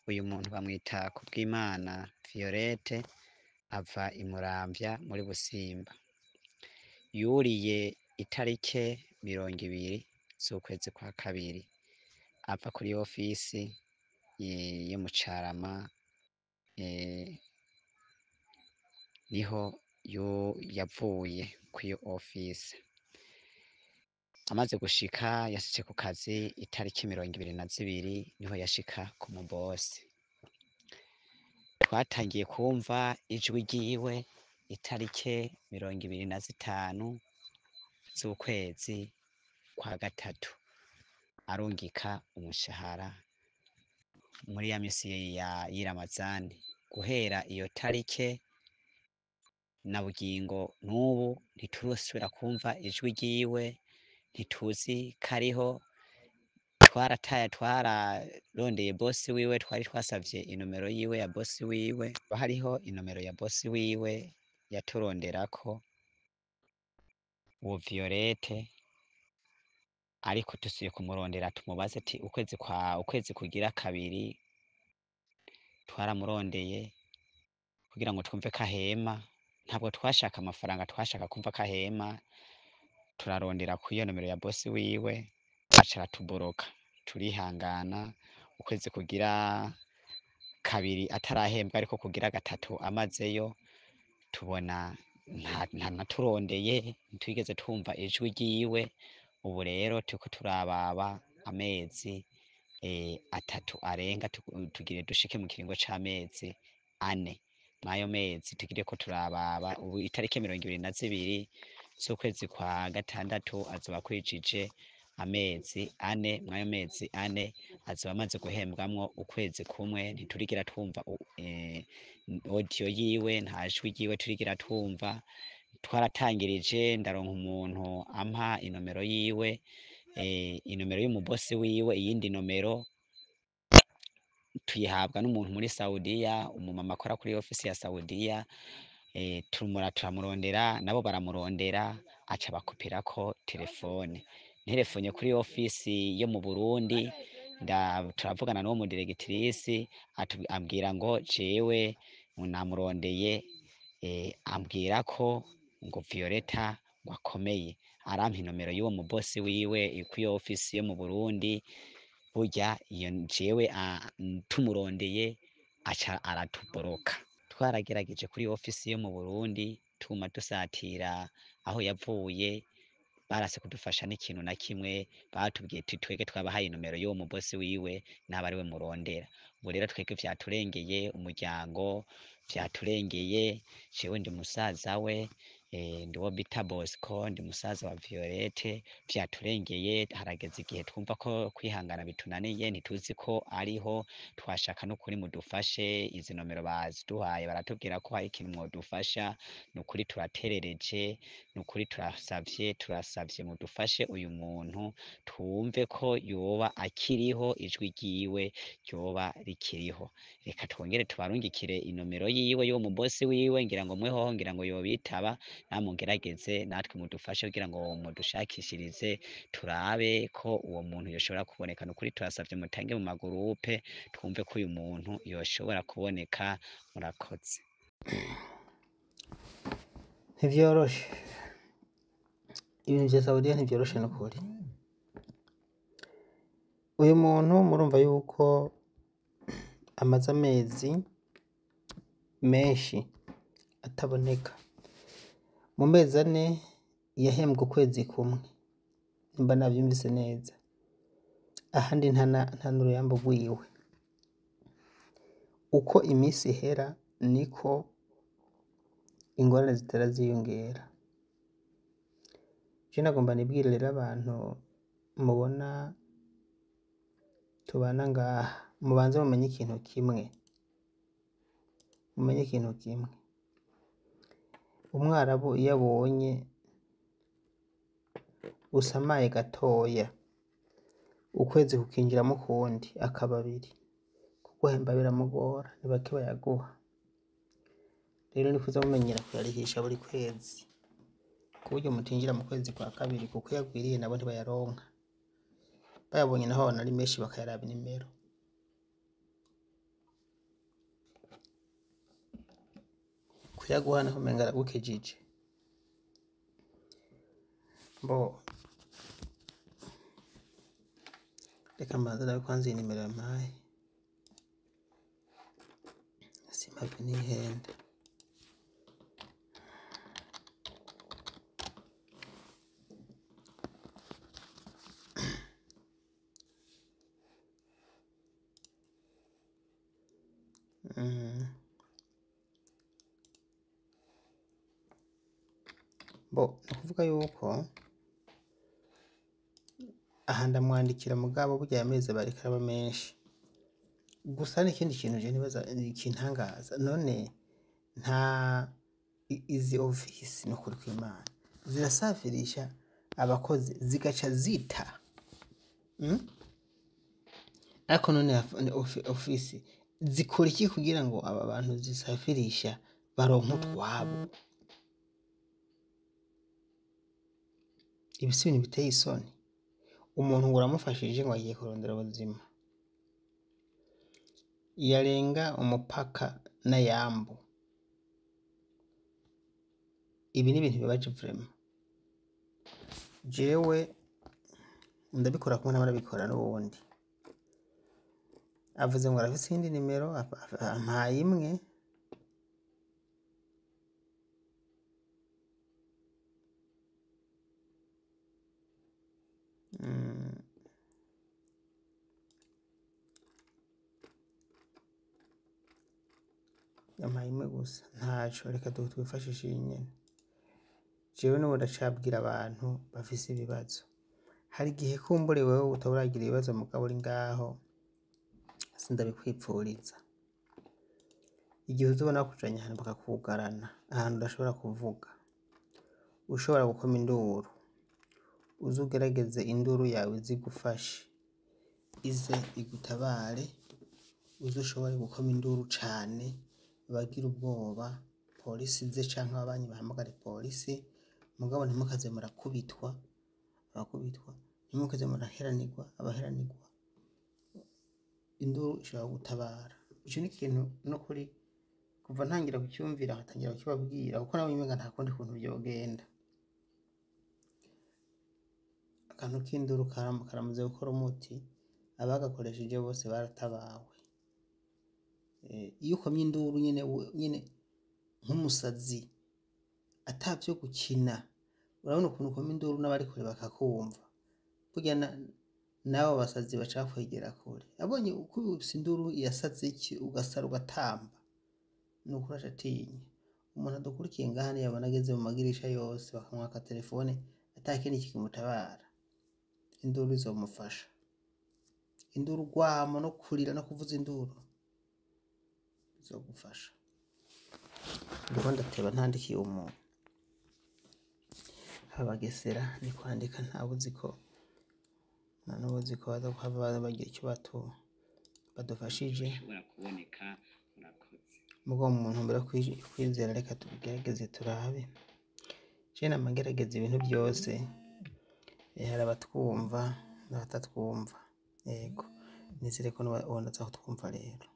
Uyu muntu bamwita Kubwimana Violette, ava i Muramvya muri Busimba. Yuriye itarike 20 z'ukwezi kwa kabiri, ava kuri ofisi yo mu Carama, niho yavuye kw'iyo ofisi. Amaze gushika yashitse ku kazi itariki 22, niho yashika ku mubosi. Twatangiye kumva ijwi ryiwe itarike 25 z'ukwezi kwa gatatu, arungika umushahara muri ya misi y'iramazani. Guhera iyo tarike na bugingo n'ubu ntiturosubira kumva ijwi ryiwe, ntituzi ko ariho. Twarataye, twararondeye bosi wiwe, twari twasavye inomero yiwe ya bosi wiwe, hariho inomero ya bosi wiwe yaturonderako uwo Violette, ariko dusubiye kumurondera tumubaze ati ukwezi kwa ukwezi kugira kabiri twaramurondeye kugira ngo twumve ko ahema. Ntabwo twashaka amafaranga, twashaka kumva ko ahema. Turarondera kw'iyo nomero ya bosi wiwe, aca aratuboroka. Turihangana ukwezi kugira kabiri atarahembwa, ariko kugira gatatu amazeyo tubona nta naturondeye, ntitwigeze twumva ijwi ryiwe. Ubu rero turiko turababa amezi 3 arenga, tugire dushike mu kiringo c'amezi 4. Mw'ayo mezi tugireko turababa, ubu itariki 22 z'ukwezi kwa gatandatu azoba akwijije amezi 4. Mw'ayo mezi 4 azoba amaze guhembwamwo ukwezi kumwe. Ntiturigira twumva audio yiwe, nta jwi ryiwe turigira twumva. Twaratangirije, ndaronka umuntu ampa inomero yiwe, inomero y'umubosi wiwe. Iyindi nomero tuyihabwa n'umuntu muri Saudiya, umumama akora kuri ofisi ya Saudiya. Tumura turamurondera, nabo baramurondera, aca bakupirako telefone. Nterefonye kuri ofisi yo mu Burundi, turavugana n'uwo mu directrice, ambwira ngo jewe namurondeye, ambwira ko ngo Violetta ngo akomeye, arampa inomero y'uwo mubosi wiwe kw'iyo ofisi yo mu Burundi. Burya iyo jewe tumurondeye aca aratuboroka. Twaragerageje kuri ofisi yo mu Burundi, tuma dusatira aho yavuye, barase kudufasha n'ikintu na kimwe. Batubwiye tuti twege twabahaye inomero y'uwo mubosi wiwe, naba ariwe murondera. Ubu rero twege vyaturengeye, umuryango vyaturengeye. Jewe ndi musaza we, ndi uwo bita Bosco, ndi musaza wa Violette. Vyaturengeye, harageze igihe twumva ko kwihangana bitunaniye, ntituzi ko ariho. Twashaka n'ukuri mudufashe, izi nomero baziduhaye, baratubwira ko hari ikintu mwodufasha. Nukuri turaterereje, nukuri turasavye, turasavye mudufashe uyu muntu twumve ko yoba akiriho, ijwi ryiwe ryoba rikiriho. Reka twongere tubarungikire inomero yiwe y'uwo mubosi wiwe, ngira ngo mwehoho ngira ngo yobitaba. Namugerageze natwe mudufashe kugira ngo mudushakishirize turabe ko uwo muntu yoshobora kuboneka. Nukuri turasavye mutange mu magurupe twumve ko uyu muntu yoshobora kuboneka. Murakoze. Ntivyoroshe ibintu vya Saudiya, ntivyoroshe n'ukuri. Uyu muntu murumva yuko amaze amezi menshi ataboneka. Mu mezi 4 yahembwe ukwezi kumwe, nimba navyumvise neza, ahandi nta n'uruyambo rwiwe. Uko imisi ihera niko ingorane zitera ziyongera. Je nagomba nibwire rero abantu mubona tubana ngaha, mubanze mumenye ikintu kimwe, mumenye ikintu kimwe: umwarabu iyo abonye usamaye gatoya, ukwezi kukinjiramwo ukundi akaba abiri, kuguhemba biramugora, ni bake bayaguha. Rero ni kuza mumenyera kuyarihisha buri kwezi, ku buryo mutinjira mu kwezi kwa kabiri, kuko iyo agwiriye nabo ntibayaronka. Bayabonye naho babona ari menshi, bakayaraba inimero. Kuyaguha naho umenga aragukijije. Bo reka mbanze nawe kwanza iyi nimero yampaye, simpave nihenda. Bo ni ukuvuga yuko aha ndamwandikira, mugabo burya aya mezi aba ariko araba menshi. Gusa n'ikindi kintu je nibaza kintangaza, none nta izi ofisi n'ukuri kw'Imana zirasafirisha abakozi zigaca zita, Ariko none ofisi zikora iki kugira ngo aba bantu zisafirisha baronke utwabo? Ibi si ibintu biteye isoni? Umuntu ngo uramufashije ngo agiye kurondera ubuzima, yarenga umupaka n'ayambu. Ibi ni ibintu bibabaje vraiment. Jewe ndabikora kumwe n'abarabikora n'ubundi. Avuze ngo arafise iyindi nimero, ampaye imwe. Yampaye imwe gusa, ntaco, reka twifashishe iyi nyene. Jewe n'ubu ndacabwira abantu bafise ibibazo. Hari igihe kumbure wewe utaba uragira ibibazo mugabo uri ngaho, sindabikwipfuriza. Igihe uzobona bakujanye ahantu bakakugarana, ahantu udashobora kuvuga, ushobora gukoma induru, uze ugerageze induru yawe izigufashe, ize igutabare, uze ushobore gukoma induru cane, bagira ubwoba, polisi ize canke ababanyi bahamagare polisi, mugabo ntimukaze murakubitwa, abakubitwa, ntimukaze muraheranirwa, abaheranirwa. Induru ishobora gutabara. Ico ni ikintu n'ukuri kuva ntangira kucyumvira nkatangira kukibabwira, kuko nabonye umenga nta kundi kuntu vyogenda. Akantu k'induru karamaze gukora umuti, abagakoresheje bose baratabawe. Iyo ukomye induru nyene nyene nk'umusazi atavyo gukina, urabona ukuntu ukoma induru n'abari kure bakakumva. Burya n'abo basazi baca bakwegera kure. Abonye ukubise induru yasaze iki, ugasara ugatamba, nukuri aca atinya. Umuntu adukurikiye ngaha niyabona ageze mu magirisha yose bakamwaka telefone ata kindi kimutabara, induru izomufasha. Induru, urwamo no kurira no kuvuza induru bizogufasha. Ndiko ndateba ntandikiye umuntu. Abagesera ni kwandika, ntawuzi ko nta n'uwuzi ko baza kuhava bagira icyo badufashije. Bashobora kuboneka, murakoze. Mugabo mu ntumbero yo kwizera, reka tubigerageze turabe. Je nama ngerageza ibintu byose, hari abatwumva n'abatatwumva. Yego, nizere ko ubona aza kutwumva rero.